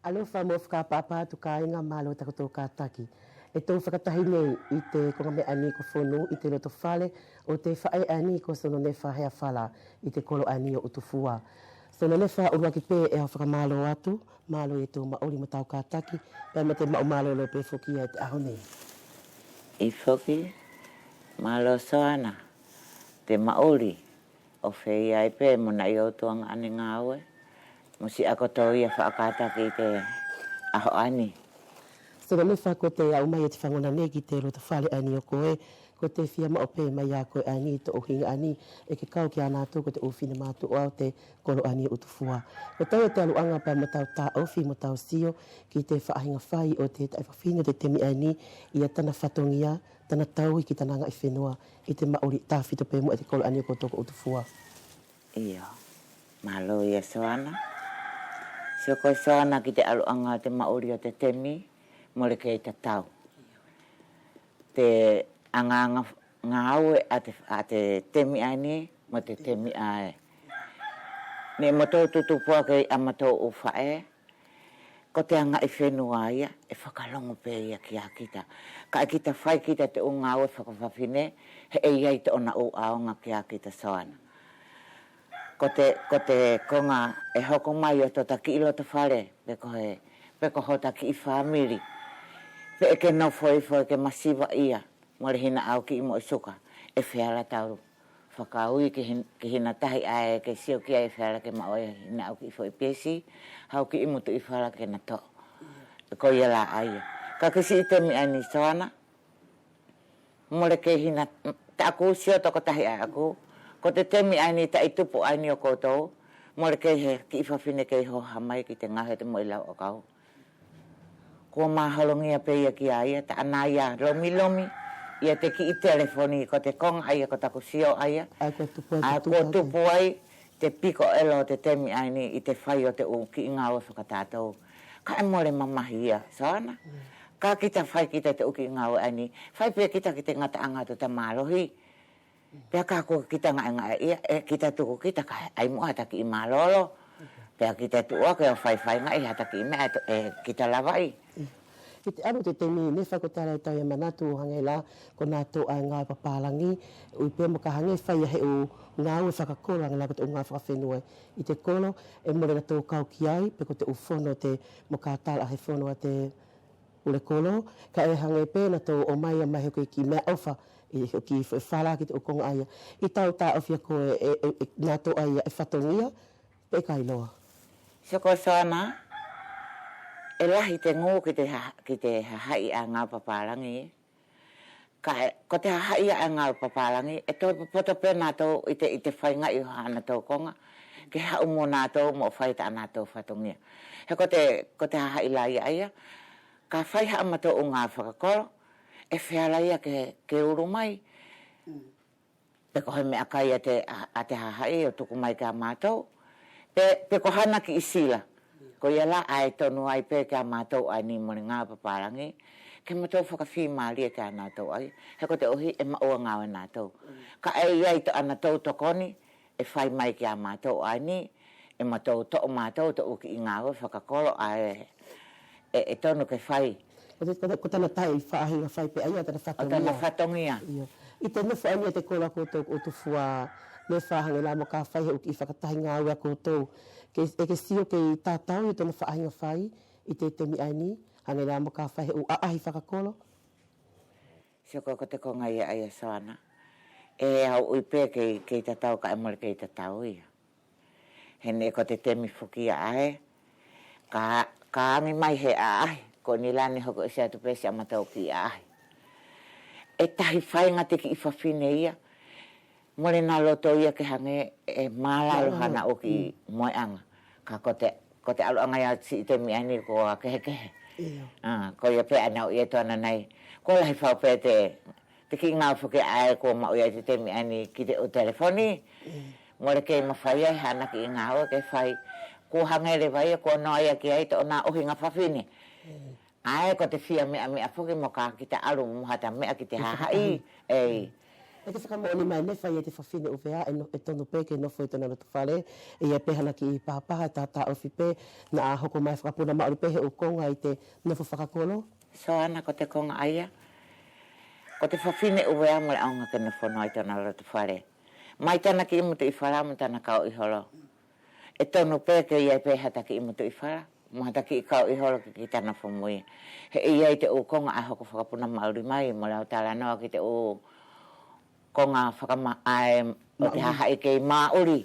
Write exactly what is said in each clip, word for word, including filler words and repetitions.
ʻAlofa mo fakaʻapaʻapa atu kāiga, mālō takotou kātaki. ʻE tou fakatahi nei ʻi te koga meʻa ʻaeni ko Fonu ʻi te loto fale ʻo te faʻe ʻaeni ko Sononefa Heafala ʻi te kolo ʻaeni ʻo Utufua. Sononefa, ʻuluaki pē ʻe au fakamālō atu, mālō ia tou maʻuli mo tau kātaki, pea mo te maʻu mālōlō pē foki ia ʻi te ʻaho nei. ʻIo foki, mālō Soana, te maʻuli ʻo feia ai pē mo naʻi ʻoutou ʻaga ʻaeni gāue, mo siʻakotou ia fakakātaki ʻi te ʻaho ʻaeni. Sononefa, ko te aʻu mai ʻo te fagona nei ki te loto fale ʻaeni ʻo koe, ko te fia maʻu pē mai ia koe ʻaeni tou ʻuhiga ʻaeni ʻe ke kau kia nātou ko te ʻu finematuʻa ʻo te kolo ʻaeni ʻo Utufua. Ko tau ʻo te ʻaluʻaga pea mo tau taʻofi mo tau sio ki te faʻahiga fai ʻo te taʻi fafine ʻo te temi ʻaeni, ia tana fatogia, tana tauhi ki tana agaʻi fenua ʻi te maʻuli tāfito pē muʻa ʻi te kolo ʻaeni ʻo koutou ko Utufua. ʻIo, mālō ia Soana. Sio koe Soana ki te ʻaluʻaga ʻo te maʻuli ʻo te temi, mole kei tatau te ʻaga, ʻaga gāue ʻa te, ʻa te temi ʻaeni mo te temi ʻae. Neʻe matou tutupu ake ia matou ʻu faʻe, ko te agaʻi fenua ia ʻe fakalogo pē ia kia kita. Kaʻe kita fai kita te ʻu gāue fakafafine, he ʻe ʻi ai tona ʻu ʻaoga kia kita Soana. Ko te, ko te koga ʻe hoko mai ʻo tota kiʻi loto fale, pe ko he, pe ko hota kiʻi famili, pe ʻe ke nofo ifo ʻe ke masiva ia, mole hina ʻau kiʻi moʻi suka, ʻe feala tau fakaui ki hin-, ki hina tahi ʻae ke sio ki ai ʻe feala ke maʻu ai hina ʻau kiʻi foʻi pesi, hau kiʻi mutuʻi fala ke na toʻo. Ko ia la ʻaia. Kaʻe ki siʻi temi ʻaeni Soana, mole kei hina, taku sio tokotahi ʻae ʻaku, ko te temi ʻaeni taʻi tupu ʻaeni ʻo koutou, mole kei he kiʻi fafine kei hoha mai ki te gāue ʻo te moʻi lau ʻakau. Kua mahologia pē ia kia ia, taʻana ia lomilomi ia te kiʻi telefoni, ko te koga ʻaia ko taku sio ʻaia. ʻAe kua tupu ai, ʻae kua tupu ai te piko ʻelo ʻo te temi ʻaeni ʻi te fai ʻo te ʻu kiʻi gāue fakatatou. Kaʻe mole mamahi ia Soana. Mm. Kaʻe kita fai kita te ʻu kiʻi gāue ʻaeni, fai pē kita ki te gataʻaga ʻo te tamalohi. Pea kaʻe kua kita gaʻegaʻe ia, ʻe kita tuku kita kaʻe ʻai muʻa hata kiʻi malolo. Pea kita tuʻu ake ʻo faifaigaʻi hata kiʻi meʻa ʻe to-, ʻe kita lavaʻi. ʻI te alu ʻo te temi neʻe fai ko te ala ʻe tau ia manatu hage la ko natou ʻae gāue papalagi, ui pea mo ka hage fai ia he ʻu gāue fakakolo hage la ko te ʻu gāue fakafenua ʻi te kolo, ʻe mole natou kau ki ai, pe ko te ʻu fono ʻo te, mo ka tala he fono ʻa te ʻulekolo, kaʻe hage pē natou ʻomai ia mai he ʻu kiʻi meʻa ʻofa, ʻi he ʻu kiʻi foʻi fala ki te ʻu koga ʻaia. ʻI tau taʻofi ʻa koe ʻe, ʻe, ʻe, natou ʻaia ʻe fatogia, pe ʻe kailoa. Sio koe Soana, ʻe lahi te gu ki te ha-, ki te hahaʻi ʻa gāue papalagi. Kaʻe, ko te hahaʻi ʻa gāue papalagi, ʻe toe popoto pē natou ʻi te, ʻi te faigaʻi ʻo hanatou koga, ke haʻu mo natou mo fai tanatou fatogia. He ko te, ko te hahaʻi la ia ʻaia, ka fai haʻamatou ʻu gāue fakakolo, ʻe feala ia ke, ke ulu mai. Mm. Pe ko he meʻakai ʻa te, ʻa, ʻa te hahaʻi ʻo tuku mai kia matou. Pe, pe ko hana kiʻi sila. Ko ia la ʻae tonu ai pē kia matou ʻaeni mole gāue papalagi. Ke matou fakafimalie kia natou ʻaia. He koteʻuhi ʻe maʻua gāue natou. Kaʻe ʻi ai tanatou tokoni, ʻe fai mai kia matou ʻaeni, ʻe matou toʻo matou te ʻu kiʻi gāue fakakolo ʻae ʻe, ʻe tonu ke fai. Ko te, ko te, ko tana tahi faʻahiga fai pe ʻaia tana fatogia. Tana fatogia. Io. ʻI te nofo ʻaeni ʻa te kolo ʻa koutou ko Utufua, neʻe fai hage la mo ka fai he ʻu kiʻi fakatahi gāue ʻa koutou. Ke, ʻe ke sio kei tatau ia tona faʻahiga fai ʻi te temi ʻaeni, hage la mo ka fai he ʻu ʻaʻahi fakakolo. Sio ko, ko te koga ia ʻaia Soana. ʻE au ui pē kei, kei tatau kaʻe mole kei tatau ia. He neʻe ko te temi foki ia ʻae. Ka, ka agi mai he ʻaʻahi, ko ʻeni la neʻe hoko ʻosi atu pē siʻa matou kiʻi ʻaʻahi. ʻE tahi faiga te kiʻi fafine ia. Mole na loto ia ke hage ʻe malalo hana ʻu kiʻi moeʻaga. Kaʻe ko te, ko te ʻaluʻaga ia siʻi temi ʻaeni kua kehekehe. Io. ʻA, ko ia pē ʻae neʻe au ui atu ʻanai. Kua lahi fau pē te, te kiʻi gāue foki ʻae kua maʻu ia ʻi te temi ʻaeni ki te ʻu telefoni. Mm. Mole kei mafai ai hana kiʻi gāue ke fai. Kua hage leva ia kua noa ia ki ai tona ʻuhiga fafine. Mm. ʻAe ko te fia meʻameʻa foki mo ka kita alu mo hata meʻa ki te hahaʻi. Ei. ʻE ke fakamoʻoni mai Nefa ia te fafine ʻUvea ʻe no-, ʻe tonu pe ke nofo ʻi tona loto fale, ʻe ʻi ai pe hana kiʻi pahapaha ʻe tataʻofi pe, naʻa hoko mai fakapuna maʻuli pe he ʻu koga ʻi te nofo fakakolo? Soana, ko te koga ʻaia, ko te fafine ʻUvea mole ʻaoga ke nofo noa ʻi tona loto fale. Mai tana kiʻi mutuʻi fala mo tana kau ʻi holo. ʻE tonu pe ke ʻi ai pe hata kiʻi mutuʻi fala mo hata kiʻi kau ʻi holo ke kita nofo mo ia. He ʻe ʻi ai te ʻu koga ʻae hoko fakapuna maʻuli mai, mole au talanoa ki te ʻu koga fakama-, ʻae ʻo te hahaʻi kei maʻuli.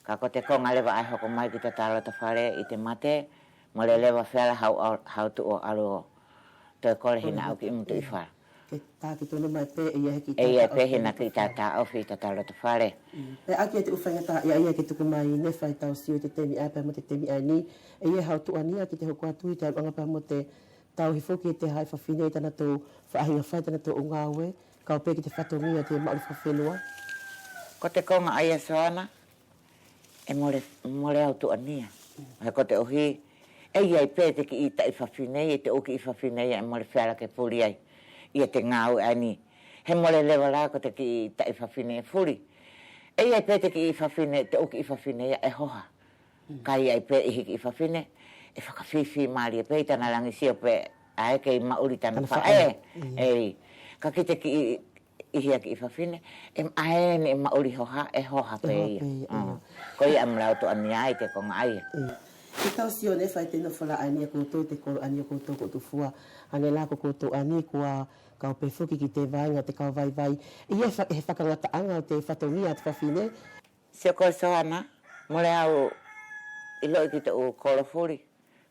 Kaʻe ko te koga leva ʻae hoko mai ki tata loto fale ʻi te mate, mole leva feala hau, hau tuʻu ʻo alu ʻo toe kole hina ʻu kiʻi mutuʻi fala. Ke taki tonu mai pe ʻe ʻi ai he kiʻi tataʻofi ʻi tata loto fale. Pe ʻaki ia te ʻu faigataʻaʻia ia ke tuku mai Nefa ʻi tau sio ʻi te temi ʻae pea mo te temi ʻaeni, ʻe ʻi ai hau tuʻania ki te hoko atu ʻi te ʻaluʻaga pea mo te tauhi foki e te hahaʻi fafine ʻi tanatou faʻahiga fai tanatou ʻu gaue, kau pe ki te fatogia ʻo te maʻuli fakafenua. Ko te koga ʻaia Soana, ʻe mole, mole au tuʻania. He ko te ʻuhi, ʻe ʻi ai pe te kiʻi taʻi fafine, ʻe te ʻu kiʻi fafine ia ʻe mole feala ke fuli ai ia te gaue ʻaeni. He mole leva la ko te kiʻi taʻi fafine ʻe fuli. ʻE ʻi ai pe te kiʻi fafine, te ʻu kiʻi fafine ia ʻe hoha. Kaʻe ʻi ai pe ʻihi kiʻi fafine ʻe fakafifi malie pe ʻi tana lagi sio pe ʻae kei maʻuli tana faʻe. Ei, kaʻe ki te kiʻi ʻihi ʻa kiʻi fafine, ʻe, ʻaeni ʻe maʻuli hoha, ʻe hoha pe ia. Koia ʻe mole au tuʻania ai te koga ʻaia. Te tau sio Nefa ʻi te nofo la ʻaeni ʻa koutou ʻi te kolo ʻaeni ʻo koutou ko Tufua, ʻaeni la ko koutou ʻaeni kua kau pe foki ki te vaega ʻo te kau vaivai. ʻE ʻi ai he fakagataʻaga ʻo te fatogia ʻa te fafine? Sio koe Soana, mole au iloʻi ki te ʻu kolo fuli.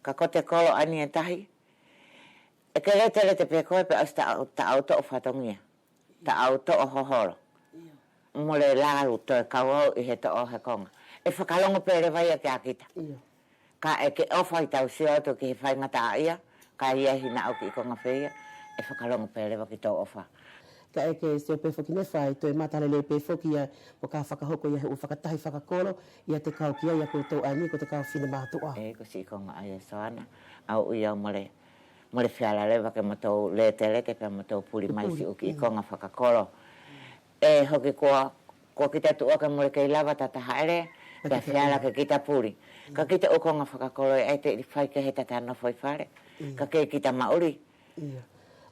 Kaʻe ko te kolo ʻaeni ʻe tahi, ʻe ke letelete pe koe pe ʻosi ta au, ta au toʻo fatogia, ta au toʻo hoholo. Mole la au toe kau au ʻi he toʻo he koga. ʻE fakalogo pe leva ia kia kita. Kaʻe ke ʻofa ʻi tau sio atu ki he faigataʻaʻia, kaʻe ʻi ai hina ʻu kiʻi koga feia, ʻe fakalogo pe leva ki tou ʻofa. Kaʻe ke sio pe foki Nefa ʻe toe matalelei pe foki ia, mo ka fakahoko ia he ʻu fakatahi fakakolo ia te kau ki ai ia koutou ʻaeni ko te kau finematuʻa. Ei, ko siʻi koga ʻaia Soana, au ui au mole, mole feala leva ke mo tou letelete pea mo tou puli mai siʻi ʻu kiʻi koga fakakolo. ʻE hoki kua, kua kita tuʻu ake mole kei lava tata haʻele, pea feala ke kita puli. Kaʻe ki te ʻu koga fakakolo ʻe ʻi ai te fai ke he tata nofo ʻi fale, kaʻe kei kita maʻuli. Ia.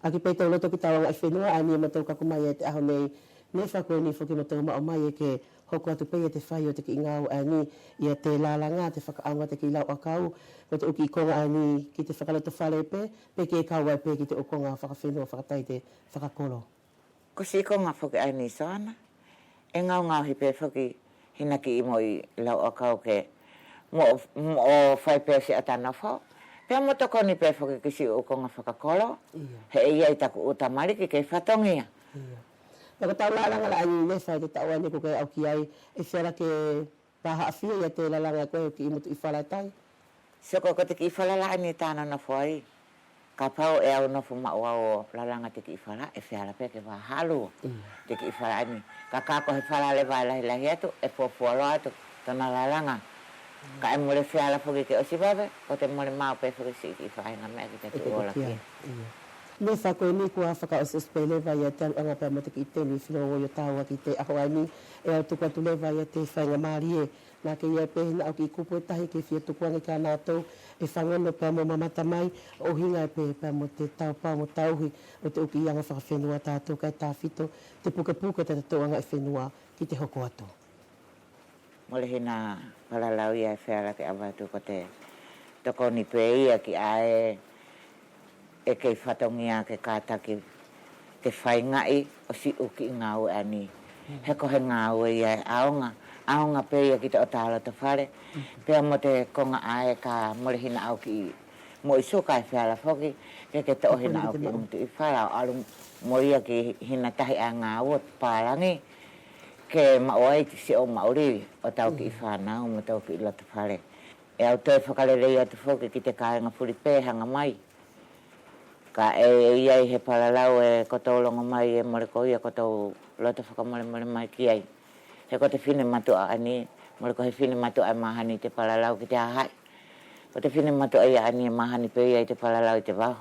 ʻAki pe tou loto ki tau agaʻifenua ʻaeni ʻe matou kaku mai ia te ʻaho nei, Nefa, koʻeni foki matou maʻu mai ʻe ke hoko atu pe ia te fai ʻo te kiʻi gaue ʻaeni ia te lalaga, te fakaʻaoga te kiʻi lau ʻakau, ko te ʻu kiʻi koga ʻaeni ki te fakaloto fale pe, pe ke kau ai pe ki te ʻu koga fakafenua fakatahi te fakakolo. Ko siʻi koga foki ʻaeni Soana, ʻe gaugauhi pe foki hina kiʻi moʻi lau ʻakau ke moʻo, moʻo fai pe siʻata nofo, pea mo tokoni pe foki ki siʻi ʻu koga fakakolo. He ʻe ʻi ai taku ʻu tamaliki kei fatogia. Pea ko tau lalaga la ʻaeni Nefa ʻi te taʻu ʻaeni kua ke au ki ai, ʻe feala ke pahaʻafia ia te lalaga ko he kiʻi mutuʻi fala ʻe tahi? Sio koe ko te kiʻi fala la ʻaeni ʻe ta nonofo ai. Kapau ʻe au nofo maʻu au ʻo lalaga te kiʻi fala, ʻe feala pe ke vahalu te kiʻi fala ʻaeni. Kaʻe ka ko he fala leva ʻe lahilahi atu, ʻe fuafua loa atu tona lalaga. Kaʻe mole feala foki ke ʻosi vave, ko te mole maʻu pe foki siʻi kiʻi faʻahiga meʻa ki te tuʻu ola kia. Nefa, koʻeni kua fakaʻosiʻosi pe leva ia te ʻaluʻaga pea mo te kiʻi temi filo ʻo ʻotaua ki te ʻaho ʻaeni, ʻe au tuku atu leva ia te faiga malie. Naʻa ke ʻi ai pe hina ʻu kiʻi kupu ʻe tahi ke fia tuku age kia natou ʻe fagono pea mo mamata mai, ʻo ʻuhiga pe pea mo te taupau mo tauhi ʻo te ʻu kiʻi aga fakafenua ʻa tatou kaʻe tafito te pukepuke ʻa tatou agaʻifenua ki te hoko atu. Mole hina palalau ia ʻe feala ke ʻave atu ko te tokoni pe ia ki ʻae ʻe kei fatogia ke kataki te faigaʻi ʻo siʻi ʻu kiʻi gaue ʻaeni. He ko he gaue ia ʻe ʻaoga, ʻaoga pe ia ki te ʻota loto fale. Pea mo te koga ʻae ka mole hina ʻu kiʻi moʻi suka ʻe feala foki ke ke toʻo hina ʻu kiʻi mutuʻi fala ʻo alu mo ia ki hina tahi ʻae gaue palagi ke maʻu ai te siʻo maʻuli ʻo tau kiʻi fanau mo tau kiʻi loto fale. ʻE au toe fakalelei atu foki ki te kaiga fuli pe haga mai. Kaʻe ʻi ai he palalau ʻe kotou logo mai ʻe mole ko ia kotou loto fakamolemole mai ki ai. He ko te finematuʻa ʻaeni, mole ko he finematuʻa ʻe mahani ʻi te palalau ki te hahaʻi. Ko te finematuʻa ia ʻaeni ʻe mahani pe ia ʻi te palalau ʻi te vaohi.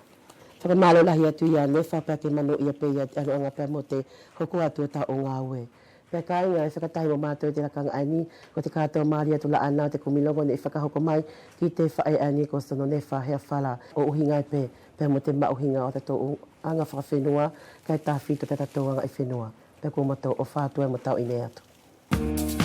Fakamalo lahi atu ia Nefa pea ke manuia pe ia te ʻaluʻaga pea mo te hoko atu ʻo tau gaue. Pea kaiga ʻe fakatahi mo matou ʻi te lakaga ʻaeni, ko te katoa mali atu laʻana ʻo te kumi logo neʻe fakahoko mai ki te faʻe ʻaeni ko Sono Nefa Heafala ʻo ʻuhiga pe pea mo te maʻuhiga ʻo tatou aga fakafenua, kae tafito pe tatou aga ʻi fenua. Pea ko matou ʻofa atu ai mo tau ʻi nei atu.